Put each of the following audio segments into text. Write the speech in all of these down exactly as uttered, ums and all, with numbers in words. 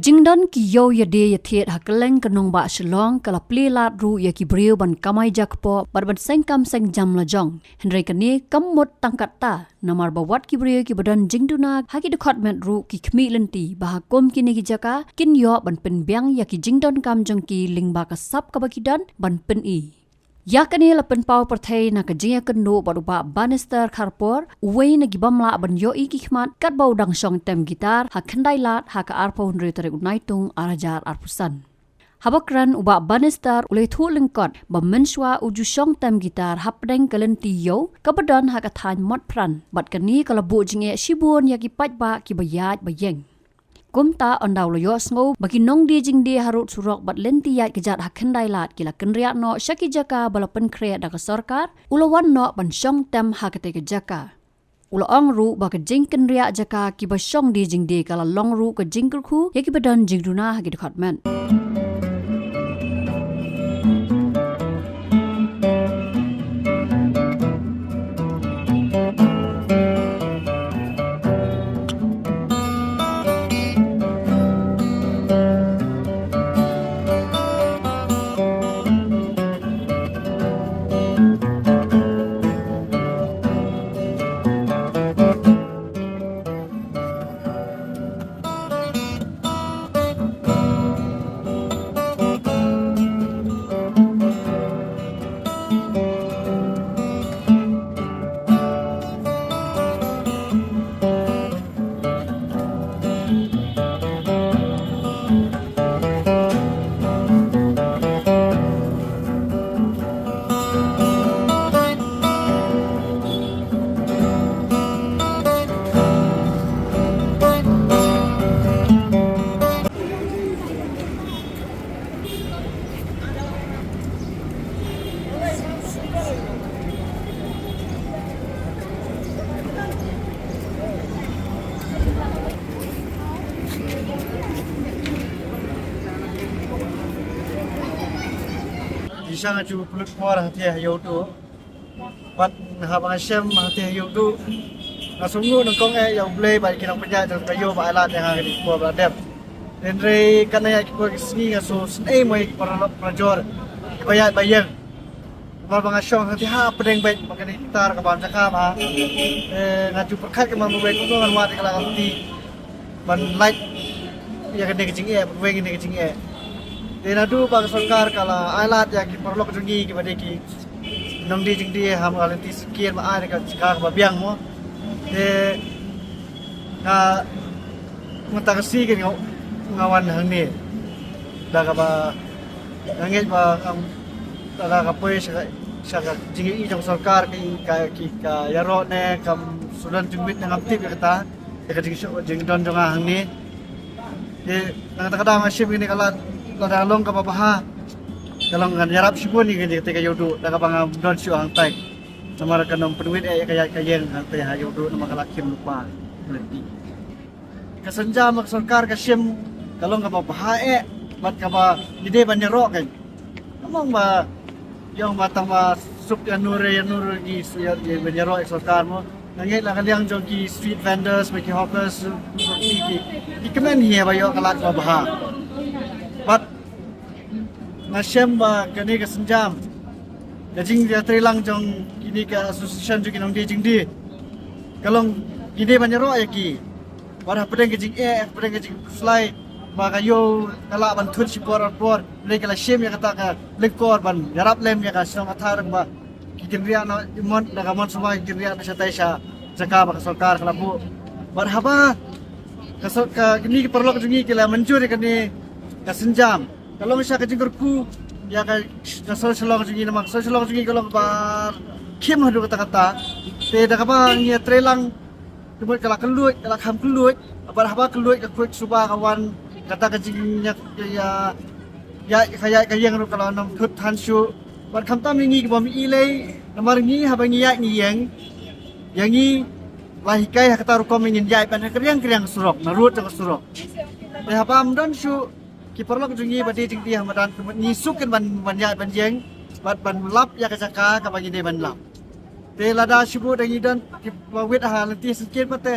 Jingdon ki ïew ïadie ïathied ha kylleng ka nongbah Shillong ka la plie lad ruh ïa ki briew ban kamai jakpoh bad ban seng kam seng jam la jong. Hynrei kane kam mut tang katta, namar ba wat ki briew kiba don jingduna ha ki dkhot met ruh ki khmih lynti ba ha kum kine ki jaka kin ïoh ban pynbiang ïa ki jingdonkam jong ki lyngba ka sap kaba ki don ban pyni. Ïa kane la pynpaw pyrthei na ka jingïakynduh bad u Bah Bannister Kharpor, uwei na ki bym lah ban ïohi ki khmat katba u dang shong tem gitar ha Khyndailad ha ka arphew hynriew tarik u Naitung ar hajar arphew san. Haba kren u Bah Bannister u la ïathuh lyngkot ba mynshuwa u ju shong tem gitar hapdeng ka lynti ïew kaba don ha ka thaiñ Motphran, bad kane ka la buh jingeh shibun ïa ki paidbah kiba ïaid ba ïeng. Kumta ynda u la ïohsngew ba ki nongdie jingdie harud surok bad lynti ïaid kjat ha Khyndailad ki la kynriah noh sha ki jaka ba la pynkhreh da ka sorkar, u la wan noh ban shong tem ha katei ka jaka. U la ong ruh ba ka jingkynriah jaka kiba shong die jingdie ka la long ruh ka jingkyrkhu ïa kiba don jingduna ha ki dkhot met. Jingshisha nga ju pynlut por hangtei ha Ïewduh. Bad haba nga shem hangtei ha Ïewduh, nga sngew nyngkong eh ïa U Blei bad ki nongpynïaid jong ka ïew ba ai lad ïa nga kane ka por ba la dep. Hynrei katne ïa ki por ki sngi nga shu sngew mo ïa ki paralok parajor kiba ïaid ba ïeng. Namar ba nga shong hangtei hapdeng beit bad kane ka tar kaba ym jaka bha. Eh, nga ju pyrkhat kumno kumno ngan wad ïa ka lynti ban lait ïa kane ka jingeh, ban weng ïa kane ka jingeh. Te naduh ba ka sorkar ka la ai lad ïa ki paralok jong ngi kiba dei ki nongdie jingdie ha ka lynti Syrkieh ba ai da ka jaka kaba biang mo. Te nga mynta ka sngi kane nga, nga wan hangne da kaba nga ngeit ba kam da ka poi sha ka, sha ka jingïohi jong ka sorkar ka, ka, ki, ka ïaroh ne kam shu don jingmut ne ngam tip ïa kata. Ïa ka jingshoh jingdon jong nga hangne. Te na kata ka daw nga shim kane ka lad, lada long kaba bha, ka long ngan ïarap shibun ïa kane ka Ïewduh da kaba ngam don shuh hangtai. Namar kan ym pynwit eh ïa ka ïaid ka ïeng hangtai ha Ïewduh namar ka la khim lypa lynti. Ka sienjam ka sorkar ka shim ka long kaba bha eh bad kaba ngi dei ban ïaroh kan. Ka mong ba ïong ba tang ba suk ïa nur ïa nur ngi suk ïa, ïa ban ïaroh ïa sorkar mo. Nga ngeit la ka liang jong ki street vendors bad ki hawkers ki, ki, ki kmen hi ba ïoh ka lad kaba bha. Bad nga shem ba kane ka sienjam ka jingïatreilang jong kine ka association jong ki nongdie jingdie ka long ngi dei ban ïaroh ïa ki. Bad hapdeng ka jingeh, hapdeng ka jingkhuslai ba ka ïew ka lah ban thut shipor ar por, hynrei ka la shim ïa kata ka lyngkor ban ïarap lem ïa ka shnong ka thaw ba ki kynriah na mon, na ka mon sumar ki kynriah na shatai sha jaka ba ka sorkar ka la buh. Bad haba ka sor-, ka, kine ki paralok jong ngi ki la mynjur ïa kane ka sienjam, ka long sha ka jingkyrkhu ïa ka, ka shnong Shillong jong ngi namar ka shnong Shillong jong ngi ka long ba khim haduh katta katta. Te da kaba ngi ïatreilang, ka mut ka la kylluid, ka la kham kylluid. Bad haba kylluid ka khuid suba ka wan kata ka jingïa, ïa, ïa, ka ïaid ka ïeng ruh ka la nym thut than shuh. Bad khamtam ïa ngi ki bym i lei, namar ngi haba ngi ïaid ngi ïeng, ïa ngi la hikai ha kata rukom ngin ïaid ban ha kriang kriang surok, na rud jong ka surok. Te haba ym don shuh ki paralok jong ngi ba die jingdie ha madan ka mut ngi suk kin ban, ban ïaid ban ïeng bad ban lap ïa ka jaka kaba ngi dei ban lap. Te lada shu bud da ngi don kiba wit ha lynti Syrkieh pat te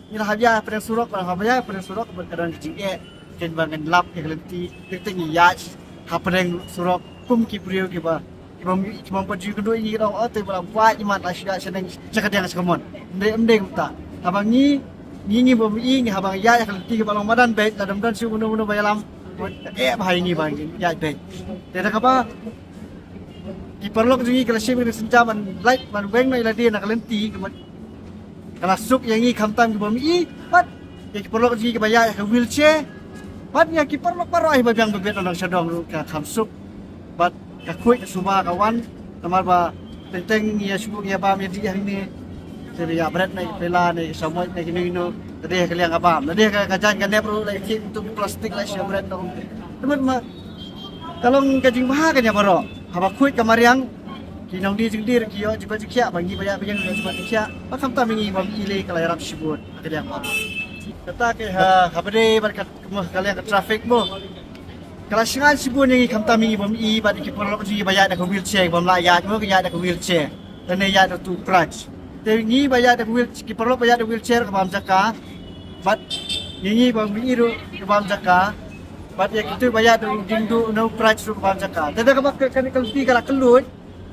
ngi la hap ïaid hapdeng surok, la hap ïaid hapdeng surok bad ka don ka jingeh. Kin ba ngan lap ïa ka lynti, ïa ka lynti ïa hapdeng surok kum ki briew kiba, kiba, kiba pat ju kynduh ïa ngi, ki ong, "Oh, te ba la buaid ïa mat la shu ïa shaneng sha ka diang sha ka mon." Ym dei, ym dei kumta. Haba ngi, ngi, ngi bym ïohi, ngi haba ngi ïa ka lynti kiba long madan beit, la dang don shuh uno uno ba ïalam, eh, ba ha ngi ba ngi ïa beit. Te da kaba ki paralok jong ngi ki la shim ïa ka synjam ban lait ban weng noh ïa lade na ka lynti, ka mut ka la suk ïa ngi khamtam ki bym ïohi, bad ïa ki paralok jong ngi kiba ïaid ha ka wheelchair, bad ïa ki paralok baroh hi ba biang ba bit na nong shadong ruh ka kham suk, bad ka khuid ka suba ka wan, namar ba teng teng ngi ïa shu ngi ïa bam ïa dih hangne. Te ïa bret ne pela ne samoit ne kino kino, lade ka liang ka bam, lade ka, ka jaiñ ka nep ruh la ki tu plastik la shu bret noh. Te mut ma ka long ka jingbha ka nia baroh. Haba khuid ka mariang, ki nongdie jingdie ki ïoh jingkoit jingkhiah, ba ngi ba ïa ba ïa jingkoit jingkhiah, ba khamtam ngi bym ïohi ka la ïarap shibun ha ka liang ba. Kata ka ha, haba dei bad ka, ka liang ka traffic mo. Ka la shngaiñ shibun ïa ngi khamtam ngi bym ïohi bad ki paralok jong ngi ba ïaid da ka wheelchair, bym lah ïaid mo, ka ïaid da ka wheelchair. Lane ïaid da tu crutch. Te ngi ba ïaid da ka wheel, ki paralok ba ïaid da wheelchair ka bam jaka. Bad ngi, ngi bym ïohi ruh ka bam jaka. Bad ïa kitu ba ïaid da u dieng duh, no crutch ruh ka bam jaka. Te da kaba ka, ka, ka lynti ka la kylluid.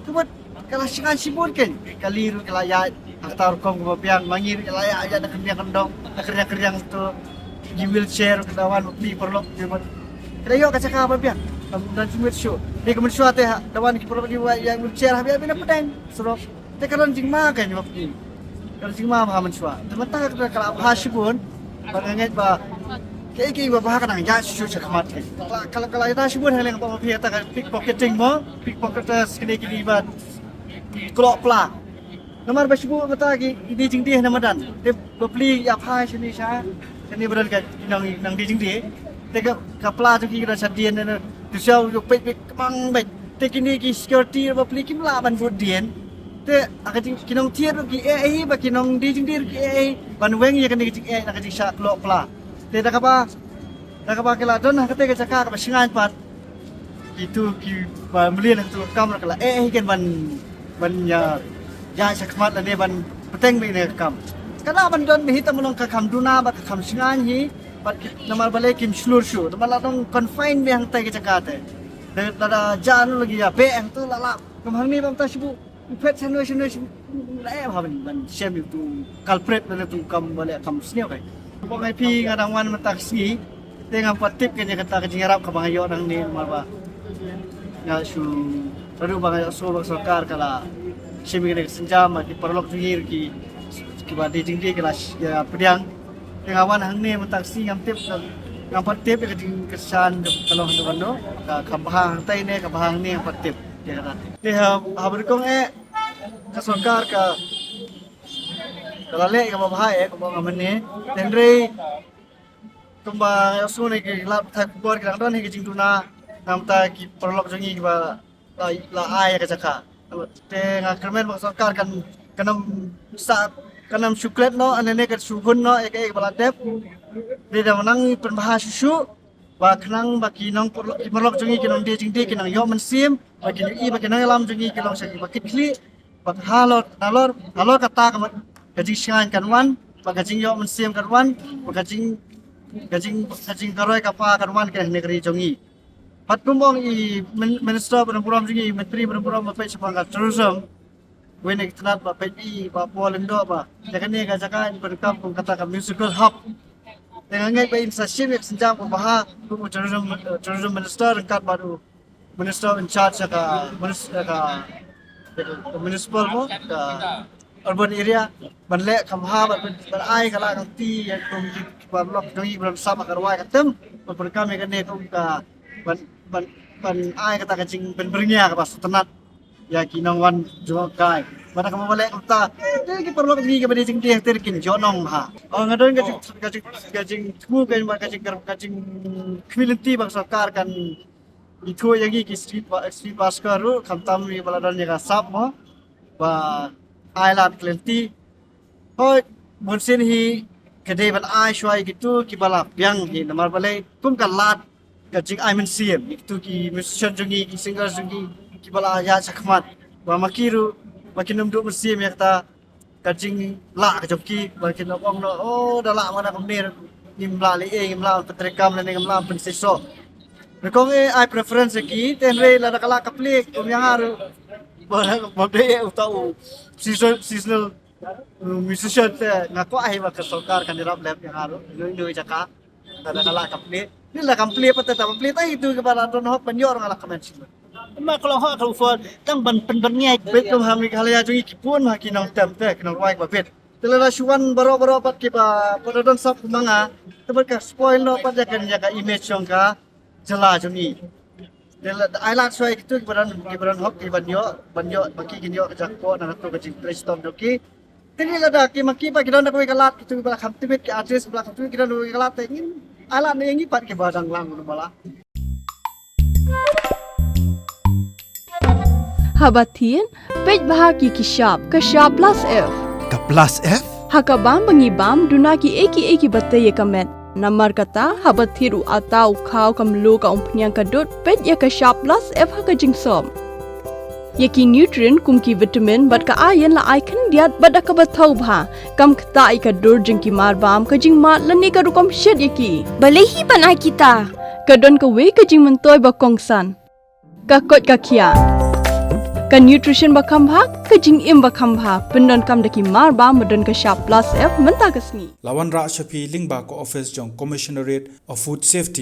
Te bad ka la shngaiñ shibun kein. Kali ruh ka la ïaid ha kata ka rukom kaba biang, ma ngi ruh ka la ïaid, ïaid da ka riang ka dong, da ka riang ka riang tu. Ki wheelchair ruh ka la wan, ma pli paralok, te bad ka la ïoh ka jaka ba biang. Kam don jingmut shuh. Te ka mynshuwa te ha, da wan ki paralok ki wan ïa wheelchair ha ba ïa bina pdeng surok. Te ka don jingma kein ba pli. Ka don jingma ba ha mynshuwa. Te mynta ka, ka la bha shibun. Ba nga ngeit ba kaei kaei ba bha ka nang ïaid shuh shuh shakhmat kein. Ka la, ka la, ka la ïaid shibun hangne ba phi kata ka pickpocketing mo, pickpocketers kine kine ba klok pla. Namar ba shibun kata ki die jingdie na madan. Te ba pli ïa phai shane sha, shane ba don ka nang, nang die jingdie. Te ka, ka pla jong ki ka don shadien ne, ne. Tu sha u peit peit kmang beit. Te kine ki security ba pli kim lah ban bud dien. Te ha ka jing, ki nongthied ruh ki eh eh, ba ki nongdie jingdie ruh ki eh eh ban weng ïa kane ka jingeh na ka jingshah klok pla. Te da kaba, da kaba ki la don ha kata ka jaka kaba shngaiñ pat, kitu kiba mlien ha katu ka kam ruh ka la eh eh kein ban, ban ïa, ïa shakhmat lane ban bteng beit ïa kane ka kam. Ka lah ban don beit hi, tang ba long ka kham duna bad ka kham shngaiñ hi. Bad ki, namar balei kim shlur shuh, namar la don confine beit hangtai ka jaka te. Te lada jan la ïa beh hangtu la lah. Kum hangne ba mynta shibun u phet sha noi sha noi sha noi, la eh bha ban, ban shem ïa utu culprit lane utu kam ba leh kam sniew kai. Ba ngai phi nga dang wan mynta ka sngi. Te ngam pat tip kein ïa kata ka jingïarap kaba nga ïoh nangne namar ba nga shu ruh ba nga ïohsngew ba ka sorkar ka la shim ïa kane ka sienjam ba ki paralok jong ngi ruh ki, kiba die jingdie ki la sh-, ïa pdiang. Te nga wan hangne mynta ka sngi ngam tip, ngam pat tip ïa ka jingkyrshan ka long hangno hangno, ka, ka bha hangtai ne ka bha hangne ngam pat tip ïa kata. Te ha, ha ba nyngkong eh ka sorkar ka, ka la leh kaba bha eh, kumba nga mane. Te hynrei kumba nga ïohsngew ne ki lad pathai khubor ki dang don hi ka jingduna na ka bynta ki paralok jong ngi kiba la, la ai ïa ka jaka. Te nga kyrmen ba ka sorkar kan, kan ym sa, kan ym shu klet noh, ane ne kan shu hun noh ïa kaei kaba la dep. Dei da nang pynbha shuh shuh ba khnang ba ki nong paralok, ki paralok jong ngi, ki nongdie jingdie ki nang ïoh mynsiem, ba kin ïohi ba ki nongïalam jong ngi ki long sha kiba kit khlieh. Bad halor, halor, halor kata ka mut ka jingshngaiñ kan wan, bad ka jingïoh mynsiem kan wan, bad ka jing, ka jing, ka jingkaroi kapa kan wan kane ka ri jong ngi. Bad kumba ong i min-, minister ba don burom jong ngi, myntri ba don burom ba peit shaphang ka tourism, wei ne ki tnat ba peit i ba Paul Lyngdoh ba ïa kane ka jaka in pyndonkam kum kata ka musical hub. Te nga ngeit ba in sa shim ïa ka sienjam kaba bha kum u tourism, eh, tourism minister ryngkat bad u minister in charge ka munis-, ka, ka municipal mo, ka urban area, ban leh kaba bha, ban, ban ai ka la ka ti ïa kum ki paralok jong ngi ban sap ha ka rwai ka tem, ban pyndonkam ïa kane kum ka ban, ban, ban ai kata ka jingpynbyrngia kaba sngewtynnat ïa ki nongwan jngohkai. Bad kumba leh kumta, eh, ki paralok jong ngi kiba die jingdie te kin ïoh nong bha. Oh, nga don ka jing, ka jing, ka jingthmu ka jing, ka jing, ka jingkhmih lynti ba ka sorkar kan ithuh ïa ngi ki street ba-, street busker ruh, khamtam ïa ba la don ïa ka sap mo, ba ai lad ka lynti. Hooid, bunsien hi ka dei ban ai shuwa ïa kitu kiba la biang hi, namar balei kum ka lad ka jingai mynsiem ïa kitu ki musician jong ngi, ki singers jong ngi kiba la ïaid shakhmat, ba ma ki ruh ba kin ym duh mynsiem ïa kata ka jinglah ka jong ki, ba kin ong noh, oh, da lah ma na kumne. ngim lah leh ei, ngim lah pyntreikam lane ngim lah pynseisoh. Nyngkong eh ai preference ïa ki, te hynrei lada ka lah ka plie kum ïa nga ruh, ba ba dei eh uta u season- seasonal, uh, musician, te nga kwah hi ba ka sorkar kan ïarap lem ïa nga ruh ino ino i jaka. Lada ka lah ka plie, ni la kam plie pat, te ta plie ta itu kiba la don hok ban ïoh ruh nga la comment shuh. Ma ka long hok ka long fot tang ban pynban ngai. Bit kum ha Meghalaya jong ngi ki pun ha ki nongtem te ki nongrwai kiba bit. Te lada shu wan baroh baroh pat kiba pat da don sap kum ma nga, te bad ka spoil noh pat ïa ka, ïa ka image jong ka jylla jong ngi. Te lada ai lad shuwa ïa kitu kiba don, kiba don hok kiban ïoh, ban ïoh ba ki kin ïoh ka jingkyrkhu na katu ka jingtrei shitom jong ki. Te ni lada ki ma ki ba ki don da kawei ka lad, kitu kiba la kham tbit, ki artist ba la kham tbit ki don da kawei ka lad, te ngin ai lad na ïa ngi pat kiba dang lang na bala. Haba thied, peit bha ki ki shap, ka shap plus F. Ka plus F? Ha ka bam ba ngi bam, duna ki ei ki ei kiba tei ïa ka met. Namar kata, haba thied u atta, u khaw, ka mluh, ka umphniang, ka dud, peit ïa ka shap plus F ha ka jingsop. Ïa ki nutrient kum ki vitamin bad ka iron la ai khyndiat bad da kaba thaw bha. Kam ktah ïa ka dur jong ki mar bam, ka jingmad lane ka rukom shet ïa ki. Balei hi ban ai kita? Ka don kawei ka jingmyntoi ba kongsan. Ka koit ka khiah. Ka nutrition ba kham bha, ka jingim ba kham bha. Pyndonkam da ki mar bam ba don ka shap plus F mynta ka sngi. La wanrah sha phi lyngba ka office jong Commissionerate of Food Safety.